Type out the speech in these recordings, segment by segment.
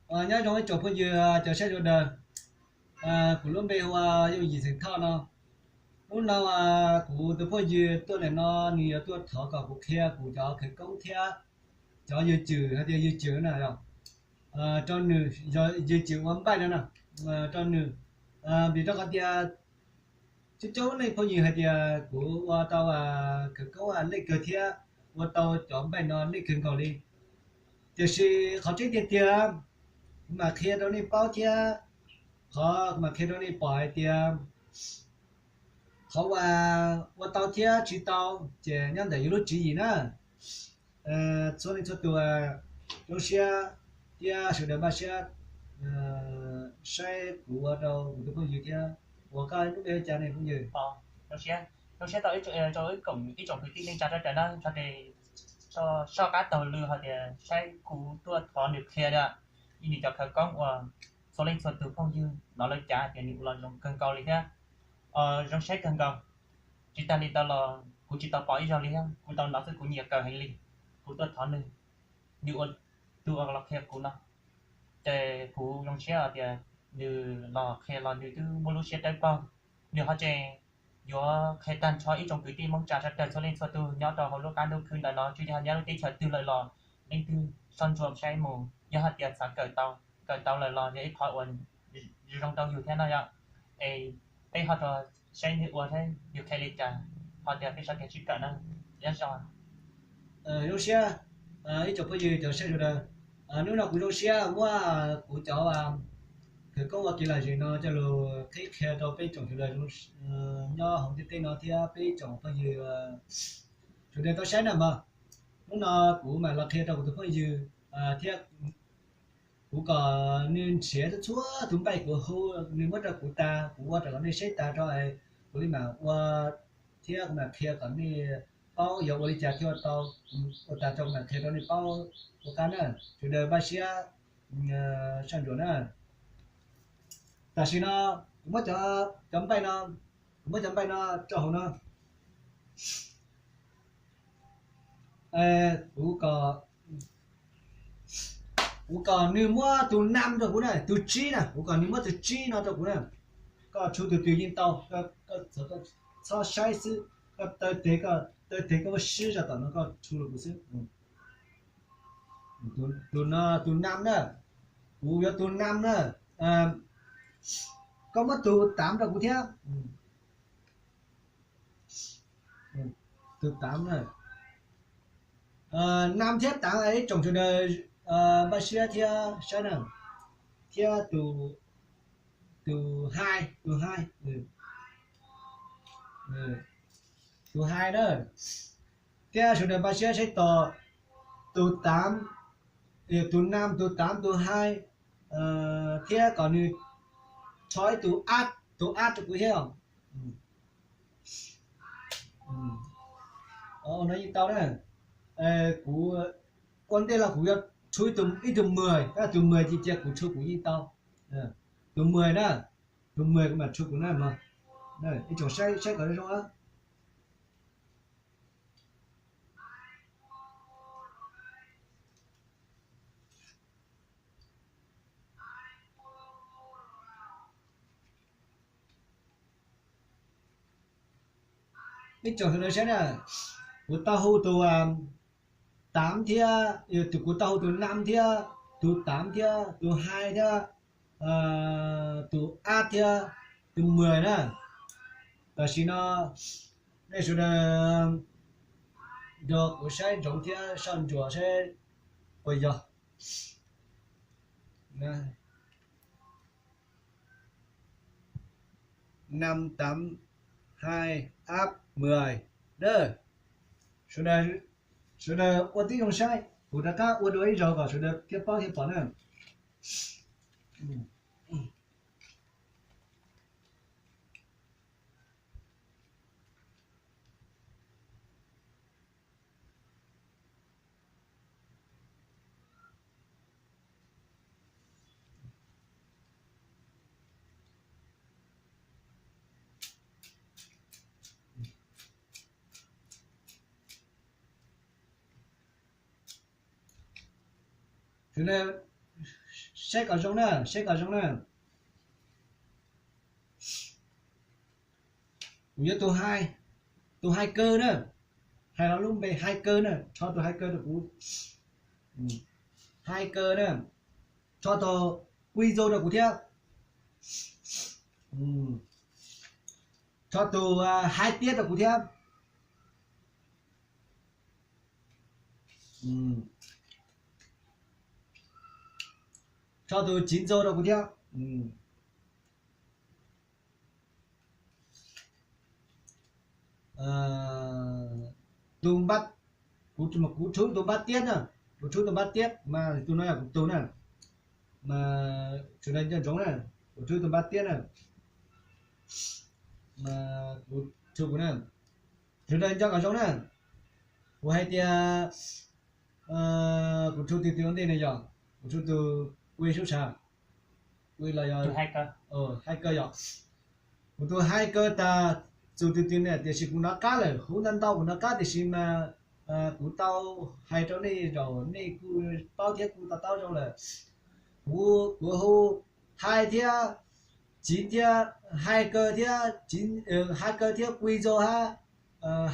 Nyob zoo ib tsoom phooj ywg cov saib sawv daws, kuv lub npe hu ua Yooj Yim xeem Thoj no. Hnub no kuv tus phooj ywg tuaj ntawm no, nws yuav tuaj thov kom kuv qhia kuv cov khawv koob thiab cov ywg cwm, hais tias ywg cwm na, rau nws, ywg cwm ua npaij no na, rau nws. Vim rau qhov tias coob coob leej phooj ywg hais tias kuv ua tau khawv koob leej kawg thiab ua tau cov npaij no leej kawg nkaus li. Tiam sis qhov tseeb tiag tiag, kuv mam qhia rau nej paub thiab, qhov kuv mam qhia rau nej pom hais tias qhov uas ua tau thiab tsis tau ces nyob ntawm yus lub tswv yim na. Txhua leej txhua tus zoo siab thiab sawv daws npaj siab saib kuv ua rau kuv tus phooj ywg thiab. Ua koj lub npe ua cas ne phooj ywg? Zoo siab, zoo siab tau rau ib tsoom kwv tij neej tsa sawv daws na, tso, soj qab taug lw hais tias saib kuv tuaj thov nws qhia tias nws cov khawv koob uas txhua leej txhua tus phooj ywg hnov lawv cav tias nws ua los zoo kawg nkaus li thiab. Zoo siab kawg nkaus. Tsis tas li ntawd los kuv tsis tau pom ib zaug li thiab, kuv tau hnov xwb kuv nyiam kawg heev li. Kuv tuaj thov nws, nws ua tus uas los qhia kuv no, ces kuv zoo siab tias nws los qhia los nws twb muaj lub siab dawb paug. Nws ho tseem yuav qhia tag nrho ib tsoom kwv tij Hmoob tsa sawv daws txhua leej txhua tus nyob rau hauv lub qab ntuj khwb ntawm no, tsuas yog nyob lub teb chaws twg lawm los leej twg soj ntsuam saib mus, yog hais tias xav kawm tau, kawm tau lawm los yog ib qho uas zoo rau yus thiab no yom. Es peb ho rau saib nws ua thiab yus qhia li cas, ho tias peb sab kev tsis kawm na, nyob zoo. Zoo siab ib tsoom phooj ywg cov saib sawv daws. Hnub no kuv zoo siab muab kuv cov khawv koob ua kev lom zem no coj los qhib qhia rau peb tsoom sawv daws nyob hauv ntiaj teb no thiab peb tsoom phooj ywg sawv daws tau saib na mog. Hnub no kuv mam los qhia rau kuv tus phooj ywg thiab kuv kom nws nrhiav txhua tus npaij kuv hu, nws muab rau kuv tas, kuv ua rau kom nej saib tas rau, kuv li mam ua thiab kuv mam qhia kom nej paub yuav ua li cas thiaj tau. Ua tas rau kuv mam qhia rau nej paub ua qab na. Sawv daws npaj siab soj ntsuam na. Tam sim no kuv muab cov npaij no, kuv muab cov npaij no rau hauv no. Kuv kom, kuv kom nws muab tus nam rau kuv na, tus tsib na, kuv kom nws muab tus tsib no rau kuv na. Koj tshuv tus twg yeej tau, koj txhob saib xwb, koj taw tes, koj taw tes koj muab sib zog tom no koj tshuv rau kuv xwb. Tus no tus nam na, kuv yuav tus nam na. Koj muab tus tav rau kuv thiab. Tus tav na, nam thiab tav, ib tsoom sawv daws npaj siab thiab saib na, thiab tus, tus hai, tus hai, tus hai na, thiab sawv daws npaj siab saib tos tus tav, tus nam, tus tav, tus hai, thiab kom nws rho ib tus ab, tus ab rau kuv thiab. No yeej tau na. Kuv ua ntej los kuv yuav tshuv ib tug mười, tus mười ces cia kuv tshuv kuv yeej tau. Tus mười na, tus mười kuv mam tshuv kuv na mog. Ib tsoom saib, saib kom zoo zoo. Ib tsoom sawv daws saib na, kuv tau hu tus tav thiab, kuv tau hu tus nam thiab, tus tav thiab, tus hai thiab, tus ab thiab, tus mười na. Tam sim no nej sawv daws nrog kuv saib ntsoov thiab soj ntsuam saib puas yog. Năm tám hai áp mười. Sawv daws, sawv daws ua tib zoo saib, kuv rov qab ua dua ib zaug kom sawv daws thiaj paub thiaj pom na. Sawv daws Saib kom zoo na, saib kom zoo na. Kuv yuav tus hais, tus hais kaw na, hais los lub npe hais kaw na, tso tus hais kaw rau kuv. Hais kaw na, tso tus qui zo rau kuv thiab. Tso tus hais tiab rau kuv thiab. Tso tus civ ntxo rau kuv thiab. Tus npab, kuv, kuv tshub tus npab tiab na, kuv tshub tus npab tiab mas tus no yog kuv tus na, mas sawv daws nco ntsoov na, kuv tshub tus npab tiab na, mas kuv tshub kuv na, sawv daws nco kom zoo na. Kuv hais tias kuv tshub tus twg ua ntej ne yog, kuv tshub tus qui sub sa, qui los yog hais kaw yog, kuv tus hais kaw tas txug tus twg ne tiam sis kuv nov qab lawm, huv ntau ntau kuv nov qab tiam sis mas kuv tau hais rau nej zaum nej kuj paub thiab kuj to taub zoo lawm. Kuv, kuv hu hais thiab civ thiab, hais kaw thiab, hais kaw thiab qui ntxo hab,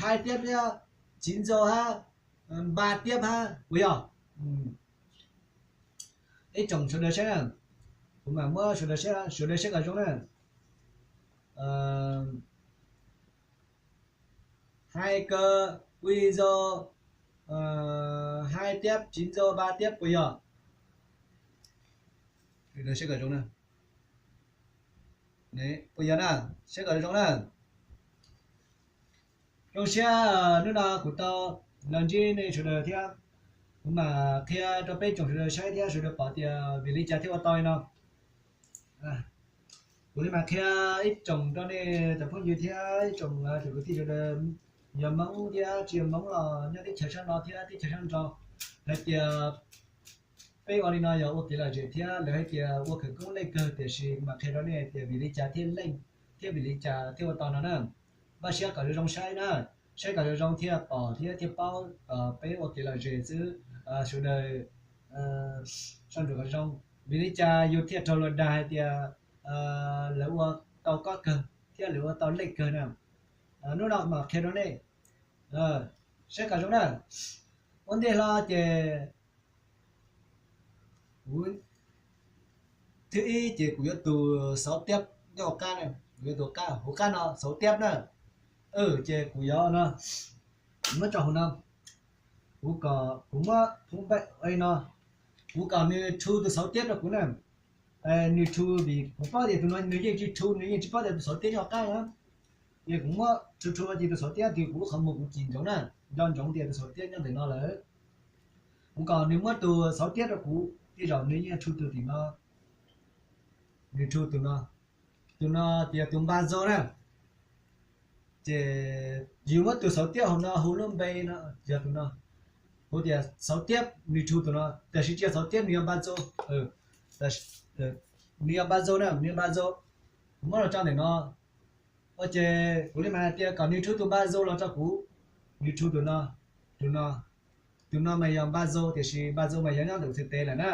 hais tiab thiab civ ntxo hab, npa tiab hab puas yog? Ib tsoom sawv daws saib na, kuv mam muab sawv daws saib, sawv daws saib kom zoo na. Hais kaw, qui ntxo, hais tiab, civ ntxo, npa tiab puas yog? Sawv daws saib kom zoo na. Puas yog na? Saib kom zoo na. Zoo siab hnub no kuv tau los ntsib nej sawv daws thiab kuv mam qhia rau peb tsoom sawv daws saib thiab sawv daws pom tias vim li cas thiaj ua tau li no. Kuv li mam qhia ib tsoom rau nej cov phooj ywg thiab ib tsoom cov kwv tij sawv daws, yog Hmoob thiab tsis yog Hmoob los nyob teb chaws sab no thiab teb chaws sab nraud, hais tias peb ua li no yog ua kev lom zem thiab lawv hais tias ua khawv koob leej kawg, tiam sis kuv mam qhia rau nej tias vim li cas thiaj leej thiab vim li cas thiaj ua tau no na. Npaj siab kom zoo zoo saib na, saib kom zoo zoo thiaj pom thiab thiaj paub, peb ua kev lom zem xwb, sawv daws soj ntsuam kom zoo. Vim li cas yus thiaj raug luag dag hais tias lawv ua tau kob kawg thiab lawv ua tau leej kawg na. Hnub no kuv mam qhia rau nej, saib kom zoo na. Ua ntej hlo ces kuv, thib ib ces kuv yuav tus xauv tiab nyob hauv qab, kuv yuav tus qab, hauv qab no xauv tiab na. Ces kuv yuav no, muab tso hauv no, kuv kom kuv muab phoo npaim no, kuv kom nws rhu tus xauv tiab rau kuv na. Nws rhu vim kuv paub tias tus no nws yeej tsis rhu, nws yeej tsis paub tias tus xauv tiab nyob hauv qab na. Ces kuv muab rhu rhu ces tus xauv tiab twb kuv lub qhov muag kuv cim ntsoov na, nco ntsoov tias tus xauv tiab nyob ntawm no lawm. Kuv kom nws muab tus xauv tiab rau kuv, tej zaum nws yeej rhu tus tim no, nws rhu tus no, tus no tias tus npa zo na. Ces yus muab tus xauv tiab hauv no hu lub npe no, yog tus no, hu tias xauv tiab nws rhu tus no, tiam sis tsis yog xauv tiab, nws yog npa zo. Nws yog npa zo na, nws yog npa zo. Kuv muab los tso ntawm no. Ua ces kuv li mas hais tias kom nws rhu tus npa zo los rau kuv, nws rhu tus no, tus no, tus no mas yog npa zo, tiam sis npa zo mas yog nyob ntawm txhais tes lawm na.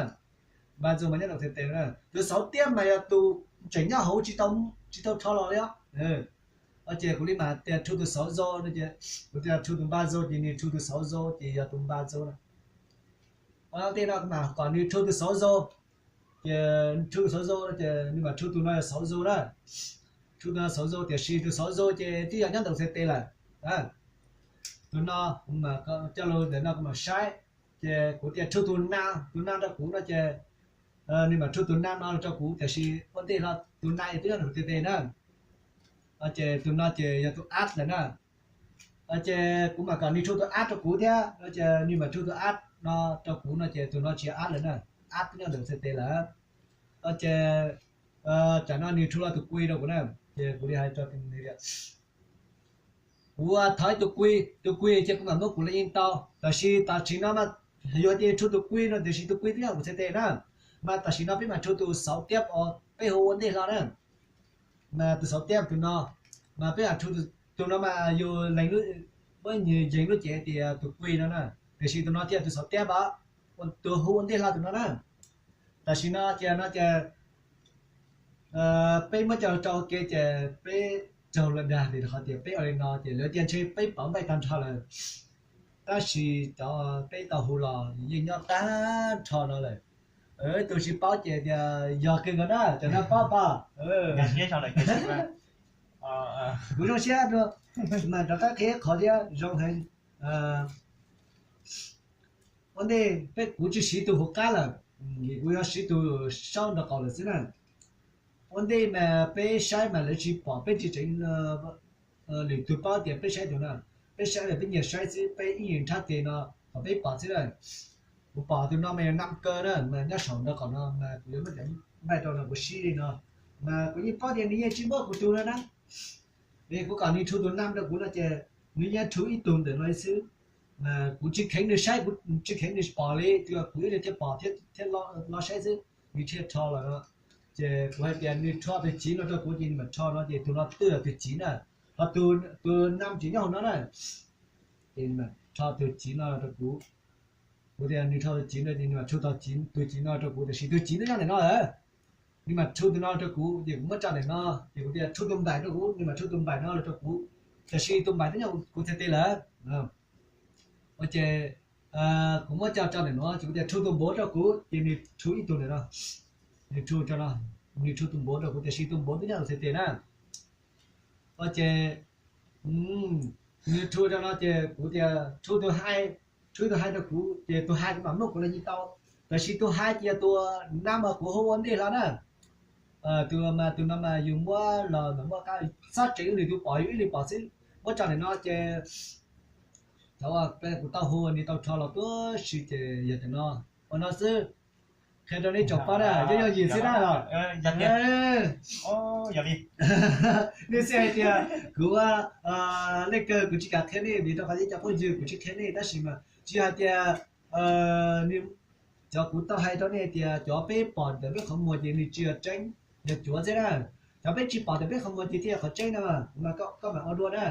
Npa zo mas nyob ntawm txhais tes lawm na. Tus xauv tiab mas yog tus tseem nyob hauv, tsis tau rho los li os. Ua ces kuv li mas tias rhu tus xauv zo no ces, kuv tias rhu tus npa zo ces nws rhu tus xauv zo ces yog tus npa zo na. Ua ntej no kuv mas kom nws rhu tus xauv zo, ces rhu tus xauv zo no ces nws mam rhu tus no yog xauv zo na. Rhu tus no xauv zo, tiam sis tus xauv zo ces twb yog nyob ntawm txhais tes lawm. Tus no kuv mam coj lus ntawm no kuv mam saib, ces kuv tias rhu tus na, tus na rau kuv no ces nws mam rhu tus na no rau kuv, tiam sis ua ntej no tus na twb nyob ntawm txhais tes na. Ces tus no ces yog tus ab lawm na. Ces kuv mam kom nws rhu tus ab rau kuv thiab no ces nws mam rhu tus ab no rau kuv no ces tus no tsis yog ab lawm na, ab twb nyob ntawm txhais tes lawm. Ces tsam no nws rhu los tus qui rau kuv na, ces kuv li hais rau nws tias kuv thov ib tus qui, tus qui ces kuv mam muab kuv laj yeej tau, tab sis tam sim no mas yus hais tias rhu tus qui no tiam sis tus qui twb nyob kuv txhais tes na, mas tam sim no peb mam rhu tus xauv tiab uas peb hu ua ntej hlo na. Mas tus xauv tiab tus no, mas peb mam rhu tus no mas yus lees, muab nws yees lub cev tias tus qui no na, tiam sis tus no thiaj tus xauv tiab os, tus hu ua ntej hlo tus no na. Tam sim no ces no ces peb muab coj rau ua ke ces peb raug lawv dag vim rau qhov tias peb ua li no ces lawv tias ntshe peb pauv npaij tag nrho lawm. Tab sis cov peb tau hu los yeej nyob tag nrho no lawm. Tus tsis paub ces tias yog kiag nkawd na, cov no paub pom. Kuv zoo siab mas rov qab qhia qhov thiab zoo heev. Ua ntej peb kuv tsis siv tus hauv qab lawm, vim kuv yuav siv tus saub nraub qaum lawm xwb na. Ua ntej mas peb saib mas lawv tsis pom, peb tsis tseev lwm tus paub tias peb saib tus na. Peb saib lawm peb nyias saib xwb, peb ib nyias nrhab tes no kom peb pom xwb na. Kuv pom tus no mas yog nam kaw na, mas nyob saum nraub qaum no mas kuv yuav muab cov npaij rau no kuv sib li no. Mas kuv yeej paub tias nws yeej tsis muab kuv tus no na. Vim kuv kom nws rhu tus nam rau kuv no ces nws yeej rhu ib tug ntawm no li xwb. Mas kuv tsis kheev nws saib, kuv tsis kheev nws pom li, kuv ib leeg thiaj pom thiab los saib xwb, nws thiaj rho los no. Ces kuv hais tias nws rho tus chiv no rau kuv ces nws mam rho no ces tus no twb yog tus chiv na. Ho tus nam tsis nyob hauv no na. Ces nws mam rho tus chiv no rau kuv. Kuv tias nws rho tus chiv no ces nws mam rhu tus chiv no rau kuv, tiam sis tus chiv twb nyob ntawm no lawm. Nws mam rhu tus no rau kuv ces kuv muab tso ntawm no, ces kuv tias rhu tus npaim rau kuv, nws mam rhu tus npaim no los rau kuv, tiam sis tus npaim twb nyob kuv txhais tes lawm. Ua ces kuv muab coj tso ntawm no ces kuv tias rhu tus npov rau kuv ces nws rhu ib tug ntawm no, nws rhu rau no, nws rhu tus npov rau kuv tiam sis tus npov twb nyob kuv txhais tes na. Ua ces nws rhu rau no ces kuv tias rhu tus hais, rhu tus hais rau kuv ces tus hais kuv mam muab kuv los yeej tau, tiam sis tus hais ces yog tus nam uas kuv hu ua ntej hlo na. Tus mas tus no mas yus muab los mas muaj qab txhob tseev, nws tus pom yus ib leeg pom xwb. Muab tso ntawm no ces cov kuv tau hu nws tau rho los tuab si ces yog cov no, ua no xwb. Qhia rau nej tsoom pab na, yog yog yim xwb na los. Nej xav hais tias kuv ua lej kawg kuv tsis kam qhia nej vim rau qhov yeej cov phooj ywg kuv tsis qhia nej, tab sis mas tsis yog hais tias cov kuv tau hais rau nej tias cov peb pom ntawm peb qhov muag ces nws tsis yog tseeb, yog cuav xwb na. Cov peb tsis pom ntawm peb qhov muag ces thiaj yog qhov tseeb na. Mas koj mam ua dua na,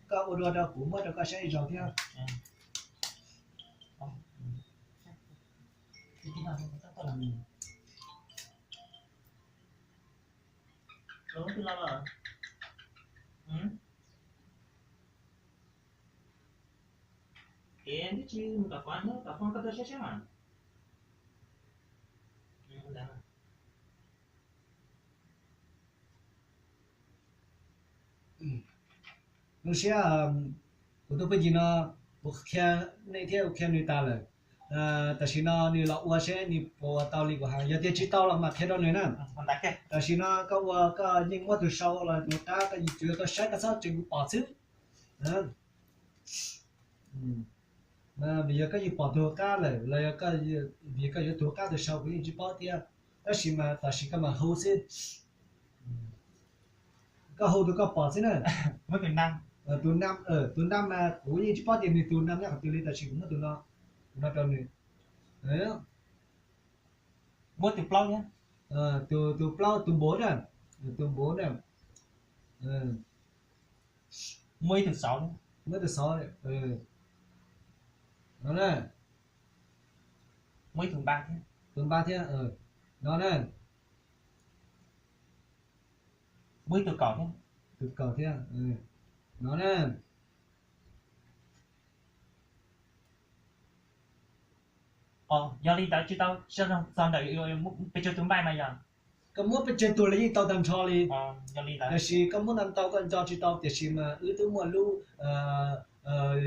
koj ua dua rau kuv muab rau koj saib zoo thiab. Zoo siab, kuv tus phooj ywg no, kuv qhia nej thiab kuv qhia nws tas lawm. Tam sim no nws los ua seb nws puas tau li kuv hais, yog tias tsis tau los mam qhia rau nws na. Tam sim no koj ua koj yeej muab tus sau los tus qab, koj yeej tsuas koj saib koj txhob tseev kuv pom xwb. Vim yog koj yeej pom tus hauv qab lawm los yog vim koj yuav tus hauv qab tus sau kuv yeej tsis paub thiab, tab sis mas tam sim koj mam hu xwb. Koj hu tus koj pom xwb na. Tus nam, tus nam mas kuv yeej tsis paub tias nws tus nam nyob qhov twg li, tab sis kuv muab tus no, tus no rau nws. Muab tus plaub thiab. Tus plaub, tus npov na, tus npov na. Muaj ib tug xauv, muaj ib tug xauv, no na. Muaj ib tug npab thiab, tus npab thiab, no na. Muaj ib tug kaum thiab, tus kaum thiab, no na. Yog li ntawd tsis tau, txog ntawm pes tsawg tus npaij mas yog koj muab pes tsawg tus los yeej tau tag nrho li. Tiam sis koj muab ntau ntau koj nco tsis tau, tiam sis mas wb twb muaj lub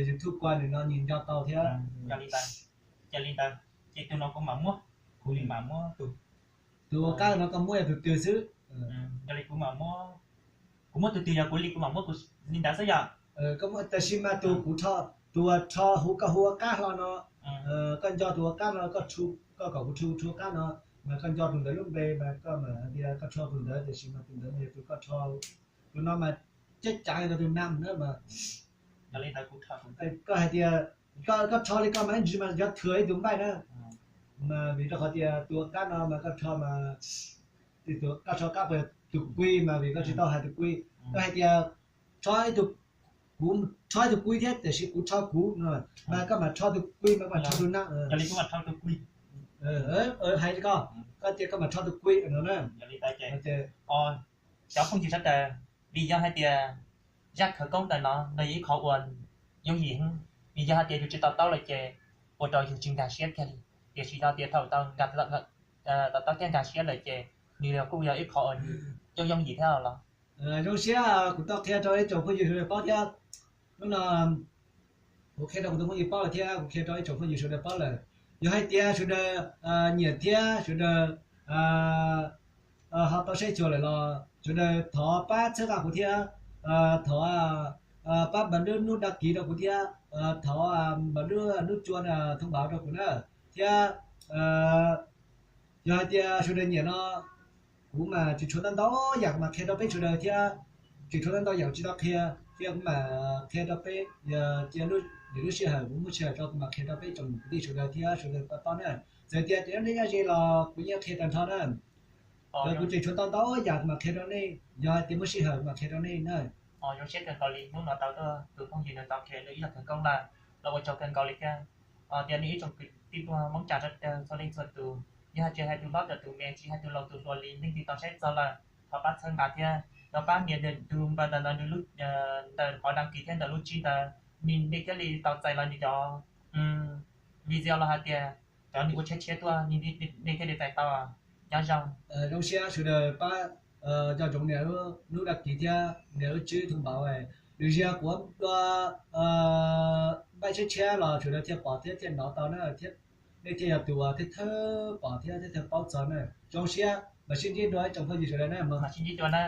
YouTube qua nws no nws nco tau thiab. Yog li ntawd, ces tus no kuv mam muab, kuv li mam muab tus, tus ua qab no koj muab yog tus twg xwb. Yog li kuv mam muab, kuv muab tus twg yog kuv li kuv mam muab li ntawd xwb yog. Tam sis mas tus kuv, tus rho hu, koj hu ua qab hlo no, koj nco tus ua qab no, koj kom kuv rhu, rhu qab no, mas koj nco tus ntawd lub npe mas koj mam hais tias koj rho tus ntawd, tiam sis mas tus ntawd mas yog tus koj rho, tus no mas ceb cav rau tus nam na mas. Koj hais tias koj rho li koj mas ib ntsis mas yuav thwm ib tus npaij na. Mas vim rau qhov tias tus ua qab no mas koj rho mas, koj rho qab puas yog tus kui mas vim koj tsis tau hais tus kui. Koj hais tias rho ib tug, kuv rho ib tug kui thiab tiam sis kuv rho kuv no, mas koj mam rho tus kui mas koj mam rho tus nam. Hais li koj Tab sis koj mam rho tus kuj no na. Cov phooj ywg sawv daws, vim yog hais tias zaj khawv koob ntawm no nws yog ib qho uas yooj yim heev, vim yog hais tias yus tsis to taub lawm ces ua rau yus tsis nkag siab kiag li. Tiam sis yog tias thaum tau nkag, to taub thiab nkag siab lawm ces nws kuj yog ib qho uas yooj yooj yim thiab los. Zoo siab kuv tau qhia rau ib tsoom phooj ywg sawv daws paub thiab. Hnub no kuv qhia rau kuv tus phooj ywg paub lawm thiab kuv qhia rau ib tsoom phooj ywg sawv daws paub lawm. Yog hais tias sawv daws nyiam thiab sawv daws ho tau saib xyuas lawm los sawv daws thov pab txhawb nqa kuv thiab, thov pab npam lub nub đăng ký rau kuv thiab, thov npam lub nub chuông thông báo rau kuv na. Thiab yog hais tias sawv daws nyiam no, kuv mas tseem tshuav ntau ntau yam kuv mam qhia rau peb sawv daws thiab. Tseem tshuav ntau ntau yam kuv tsis tau qhia, thiab kuv mam qhia rau peb, cia lwm lub sij hawm kuv muaj sij hawm rau kuv mam qhia rau peb tsoom kwv tij sawv daws thiab sawv daws tau paub na. Txawm tias tseem nyob deb nyob ze los kuv yeej qhia tag nrho na. Kuv tseem tshuav ntau ntau yam kuv mam qhia rau nej, yog hais tias muaj sij hawm kuv mam qhia rau nej na. Zoo siab kawg nkaus li hnub no tau tuaj tus phooj ywg no tau qhia nws ib zaj khawv koob lawm, los ua tsaug kawg nkaus li thiab. Tias nej ib tsoom kwv tij tuaj Hmoob Tsab sawv daws txhua leej txhua tus, yog hais tias hais tus hlob rau tus me, tsis hais tus laus tus hluas li, leej twg tau saib txog lawm thov pab txhawb nqa thiab, thov pab nias tus npawb ntawm nws lub, ntawm qhov đăng ký thiab ntawm lub tsib ntawd, nej thiaj li tau txais los nws cov video los hais tias cov nws ua tshiab tshiab tuaj, nej thiaj li txais tau. Nyob zoo. Zoo siab sawv daws pab nco ntsoov nias lub đăng ký thiab nias lub tsib thông báo, lwm zaus kuv ua npaij tshiab tshiab los sawv daws thiaj pom thiab thiaj hnov tau na, thiab nej thiaj yog tus uas thiaj thawj pom thiab thiaj thawj paub txog na. Zoo siab, mam sib ntsib dua ib tsoom phooj ywg sawv daws na. Mam sib ntsib dua na.